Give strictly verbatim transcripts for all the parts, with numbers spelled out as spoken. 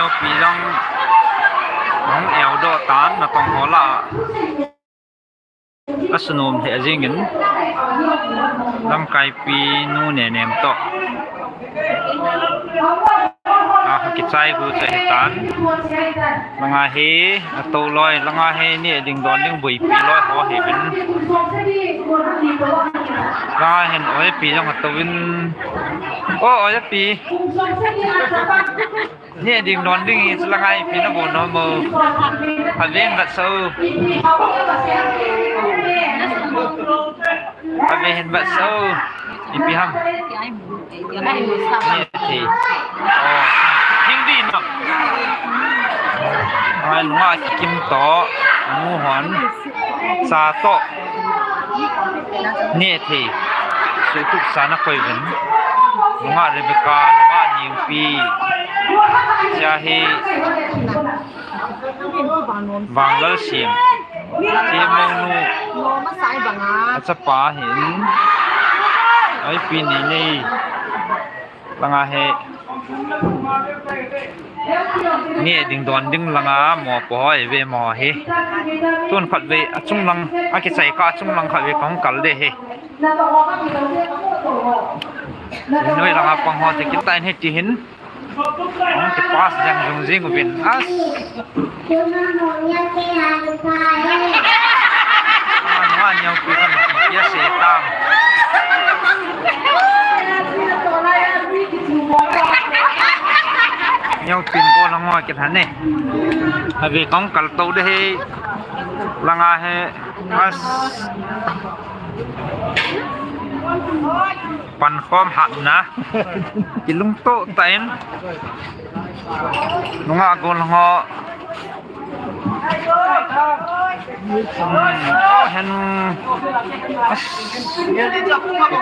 Pi jong hung eudoh tan natong ho lah a. Asunom lheh jingin lamkaipi nu Nenem toh a kichai gu chu ahitan. Langa hi atou loi, langa hi neh ding don ding boipi loi ho hi vin. Langa hin oipi jong atouvin. O oipi. Neh ding don ding hi chu langa ipi nabol nom o. Ave hin vetsah o. Ave hin vetsah o. Ipi ham. Neh thei. O. Hing di no. Ai, nunga kikim toh. Nu hon. Cha toh. Neh thei. Suhtup sa nakoi uvin. Nunga Rebecca, nunga Ningpi. Cha hi. Vanglal Sim. Chi Mongnu. Achapa hin. Oipi ni nei. Langa hi. Neh ding don ding langa mopo ho ive mo hi. Tun khat ve achung lang, akichai kah achung lang khat ve kahung kal de hi. Noi langa pang ho te kitan hi ti hin. Hung kipas jeng jung jing uvin. As. Nua neo pi kan pi ase tam. Neo pin ko lang wa kit hane. Ave kong kal to de he. Langa he. As. Pankhom hatna. Kilungto tah in. Nunga gol ho. Hmm. Hen. As.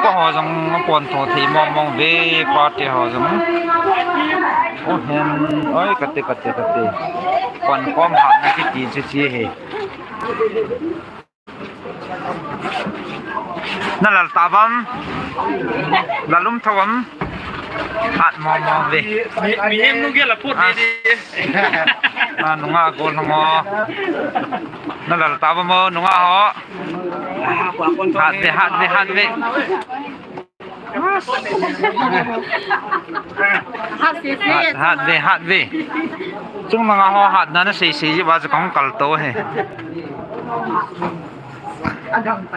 Ko ho jong pon tho thei mong mong ve pa te ho jong. O hen. Oi kate kate kate. Pankhom hatna kiti chu chi he. Na lal ta vam. Lal um tho vam. Hat mo mo ve. Mi, mihem nu gel a phut de de. Na nunga gol mo. Na lal ta vam mo nunga ho. Hat ve, hat ve, hat ve. Hat, hat ve, hat ve. Chung langa ho hatna na sei sei ji ba chu kong kal to he. Agang pa.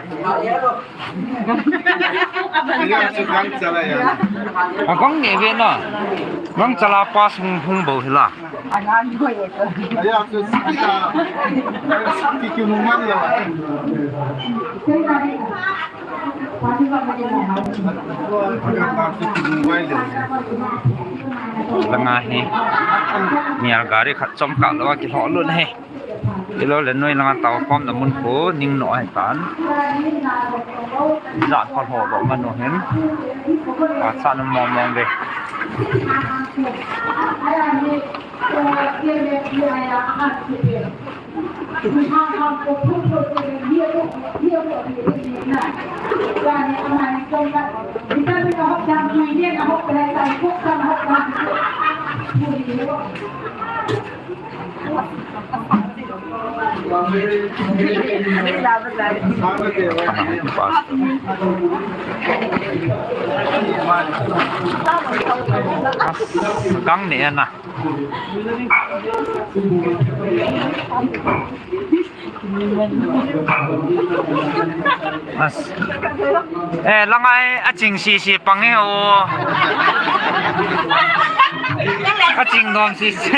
Agang chu gang chala ya. Agang nge ve na. Gang chala pa sung hung bo hila. Agang go ye. Aya chu sikila. Sikiki mung man lo. Langa hi. Nial gari khat chom kah lou a kilhoh lut hi. Hilou le noi langa tao khomna mun khu ning noh ahi tan. Jat kho lhoh lou man u hin. Pachat na mong mong ve. Gang ne na. As. Eh, langai aching sisi pang e o. Aching nom sisi.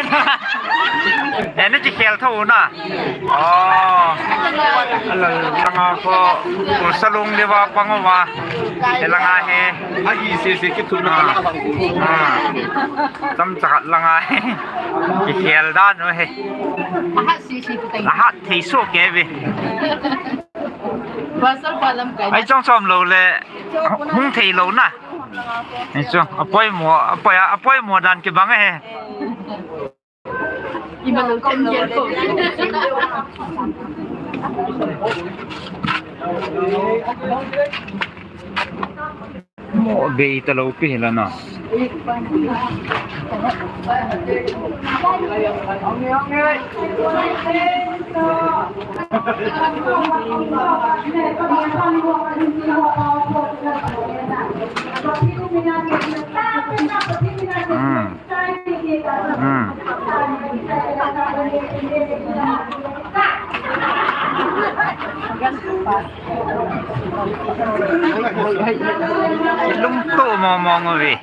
Eh, na kikhel tho na. Oh. Ala langa ko. Salung de va pang o va. Eh, langa he. Agi sisi kithum na. Ah. Tam chakat langa he. Kikhel dan o he. Ahat sisi tu tai. Ahat thei soh kei ve. Pasal palam kai. Ai chong chom lou le. Hung thei lou na. Ai chong apoi mo, apoi, apoi mo dan kibang e. Ima lou chen gel ko. Bei talou pi hi la na. Hmm. Hmm. Lungto mong mong uve.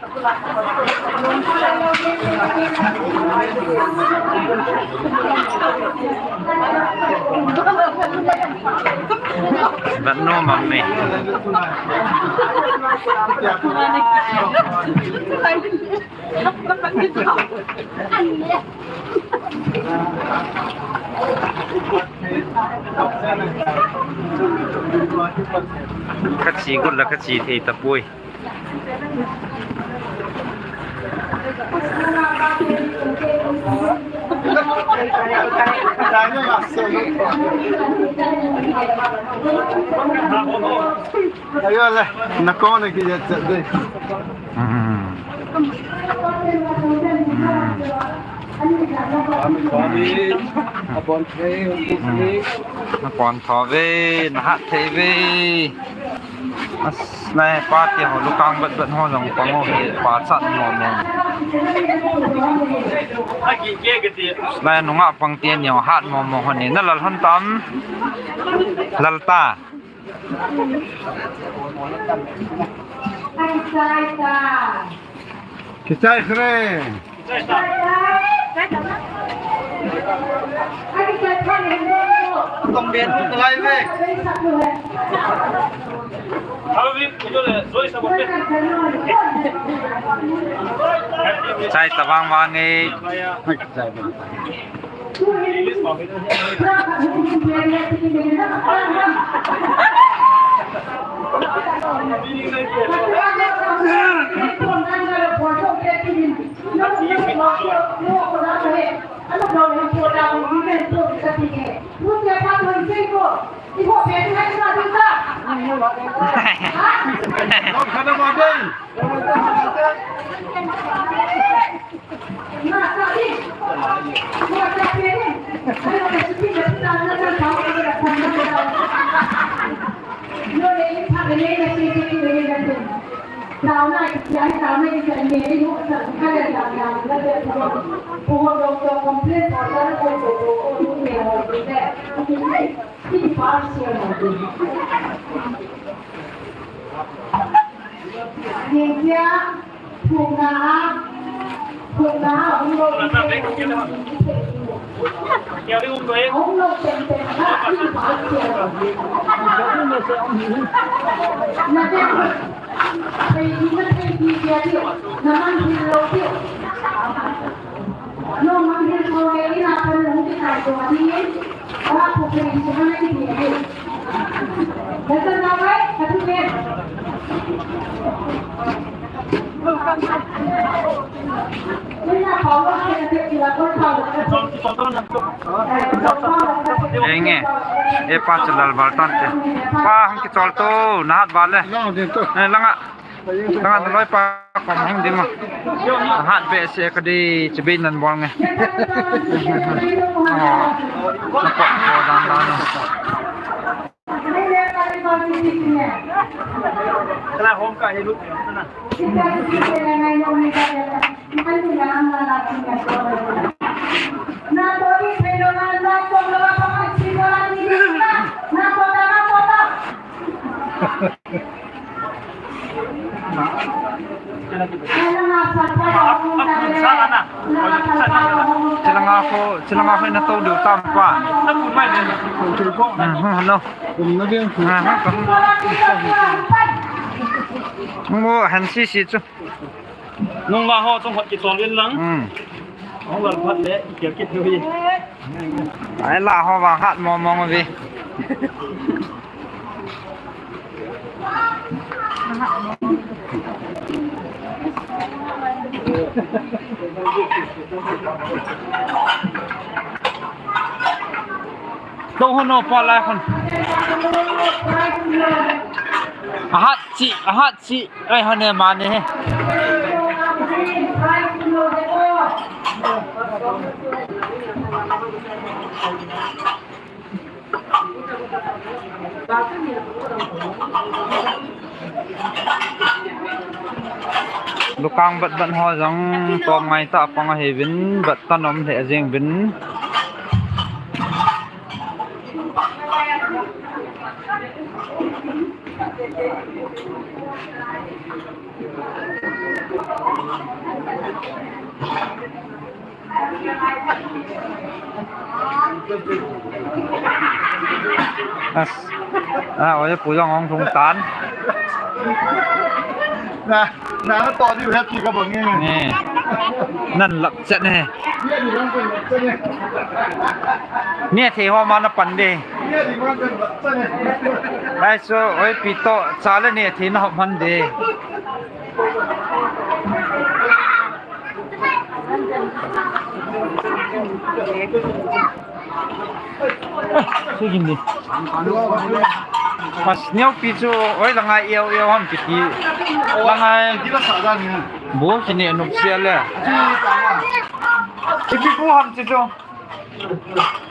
But no, mommy. Ka chi got la ka chi thei tapoi. Ayo le, na kona ki jet jet de. Hmm. Hmm. Amen, amen. Apon thei, apon thei. Hmm. Apon thei ve, na hat thei ve. As, na pa ti ho lukang bat bat ho jong pang ho hi pa chat mo mo. Na nunga pang ti ni ho hat mo mo ho ni. Na lal hon tam. Lal ta. Kichai kre. Tong ben tu lai ve. Chai tabang bang e. Enge, e pa chu lal bal tan te. Pa hung kichol to, na hat bal le. Eh, langa. Langa na loi pa kom hung ding ma. Na hat be se ka di chibai nan bol nge. Oh. Ko ko dan dan. Kana hom ka he lut na. Chilanga kho, chilanga kho na to du tam pa. Hmm, hmm, hello. Hmm, hmm, hmm. Mo han si si chu. Nung la ho chung hot kichol in lang. Hmm. Hung lal phat le, kial kit lui. Ai la ho vang hat mo mo vi. Dong hon no pa lai hon. Ahat chi, ahat chi. Ai, hone mane he. Lukang bat bat ho jong tom ngai ta pang ahi vin, bat tan om lheh jeng vin. As, a, oi, pu jong hung lhung tan. Na, na, na to di happy ka bang nge. Nge. Nan lap chat ne. Nge thei ho ma na pan de. Ai so, oi, pi to, cha le nge thei na hop man de. Sugin di. Mas neo pi chu, oi, la ngai eo eo ham kiti. La ngai. Bo kini anuk sia le. Ipi bu ham chu chu.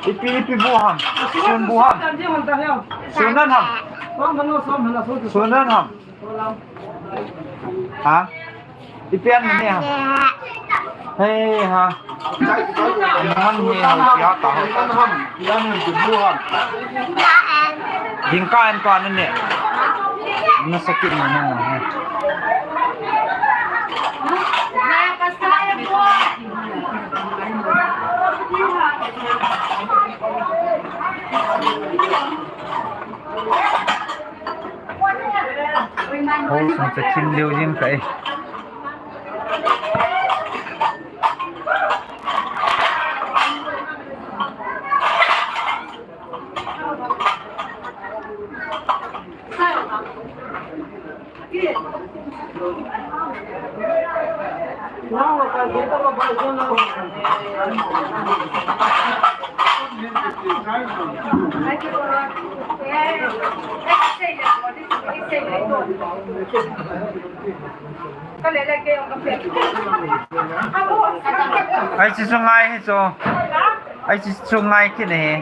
Ipi, ipi bu ham. Sun bu ham. Sunan ham. Sunan ham. Ha? Ipi an ni ha? Hei ha. An han ni ha, ipi ha ta ha? Jingkah an pa ni ni. Na sakit ni na. Hol sung cha thim leo jing kai. Ai, si sungai hi so. Ai, si sungai kine he.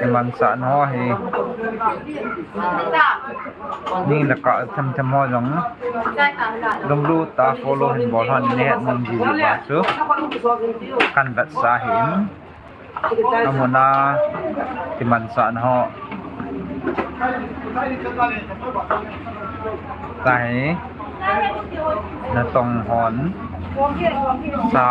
Iman sa no hi. Ni la ka them them ho jong. Lunglut a follow hin bol hon ne nom ji ba chu. Kan bat sa hin. Amuna kiman sa na ho. Tahi na tong hon sa.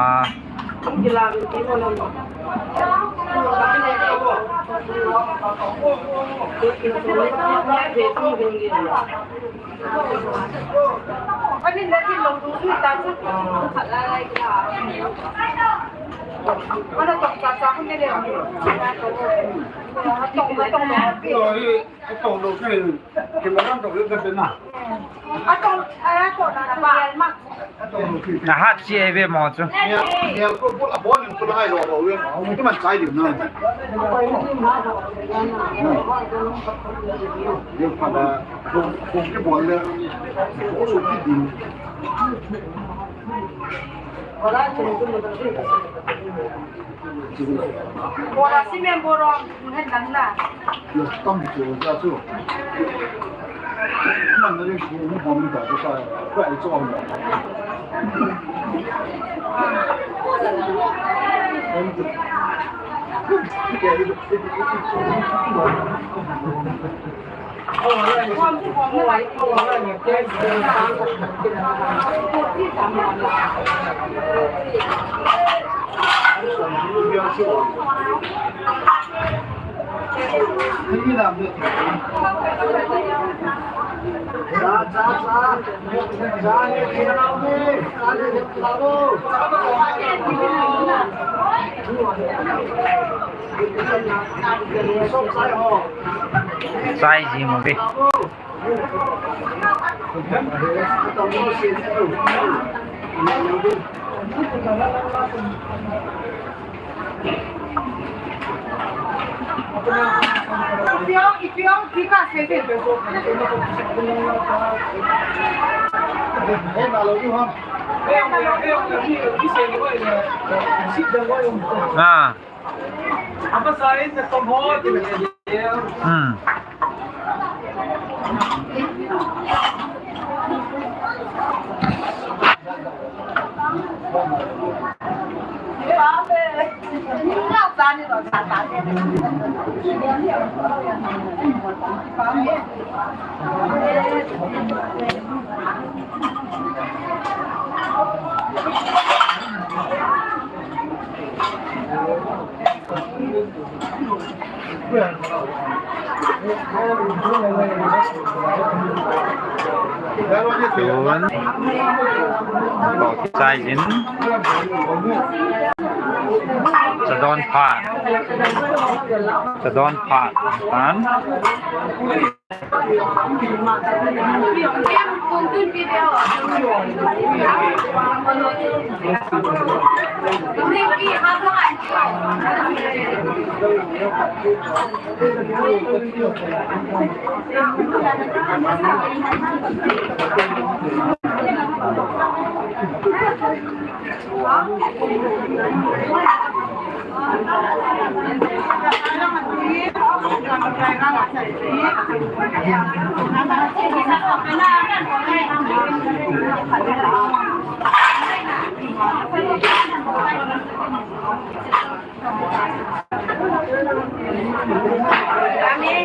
Na hat chi ai ve mo chu. Bora cement bora, hen dan na. Chai ji mo ve. Ah. Hmm. Tun, to kisai in, chadon phat, chadon phat tan.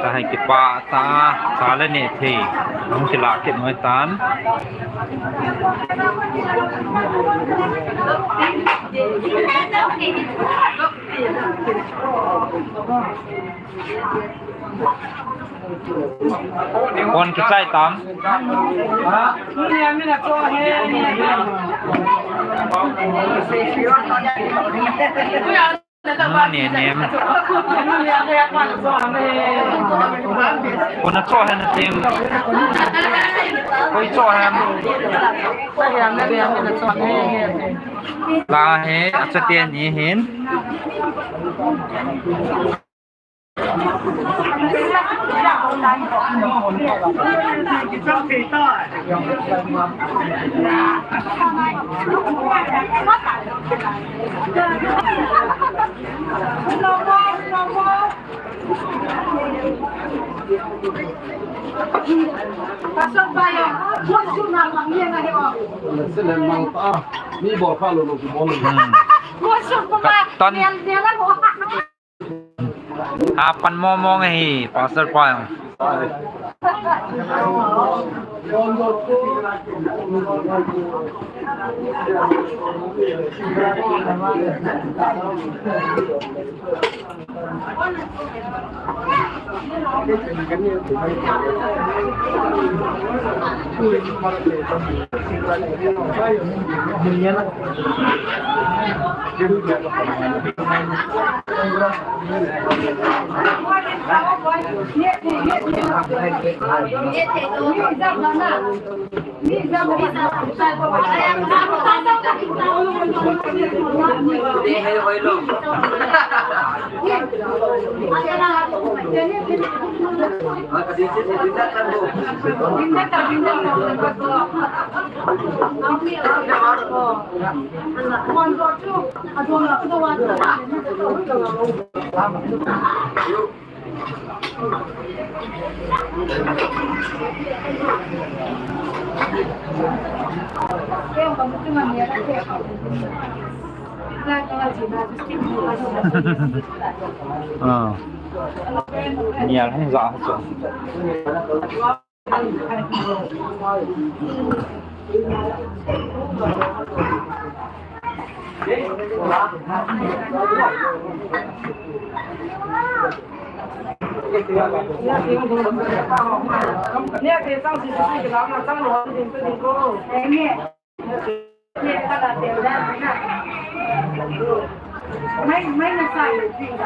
Tahai kipa ta, cha le neh thei. Hung kila kit noi tan. Kon kichai tam. Hmm, ne, ne. Koi na cho hai na tem. Koi cho hai. La he, acha te ni hin. Katan. Apan mo mo nge hi, Pastor pa jong. Ah. Nial hung ja chu. Second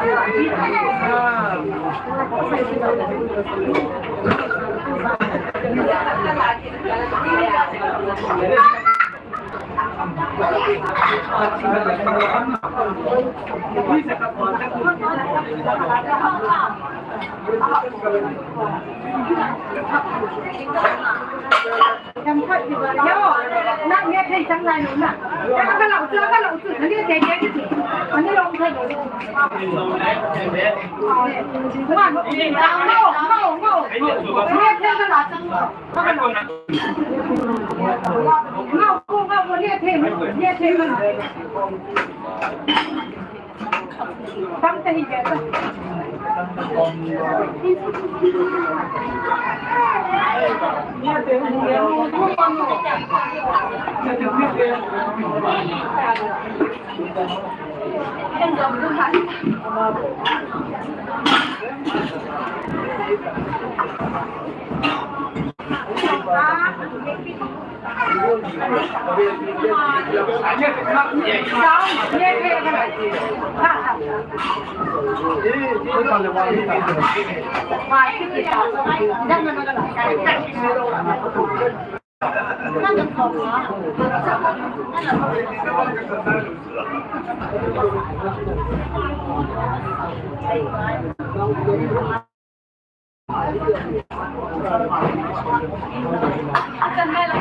hand.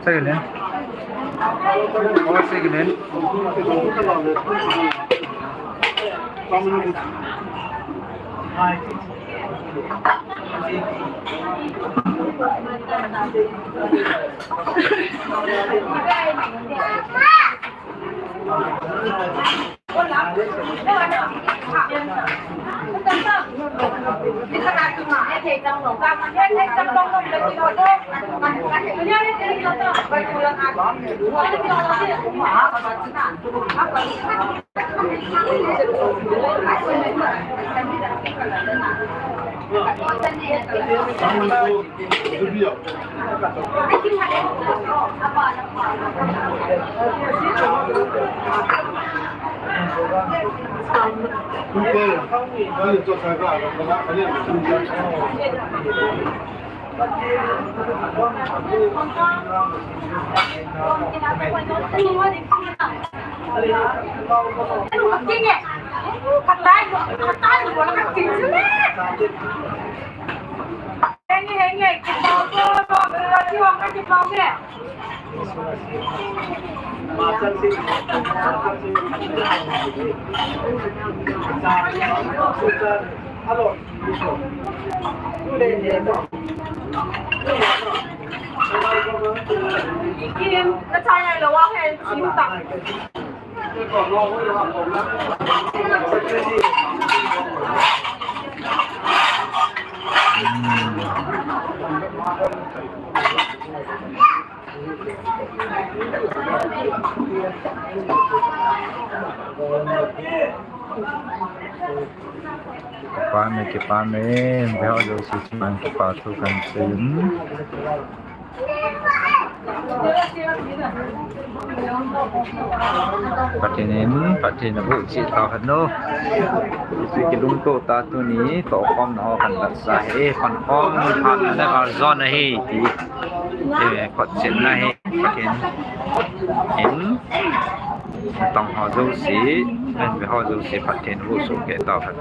Second hand. Oh, second hand. Kipah e, kipah e, veho jouse chunga kipah thu kahin sei. Pathen in, Pathen in abuh cheh tauhen o. Hiche kilungto tah tuni tohkhomna ho kahin vetsah e, pankhom phat na le gal jon ahi ti. Eh, khotchenna hi Pathen in, natong ho jouse, nahin ve ho jouse Pathen in abuh soh kei tauhen.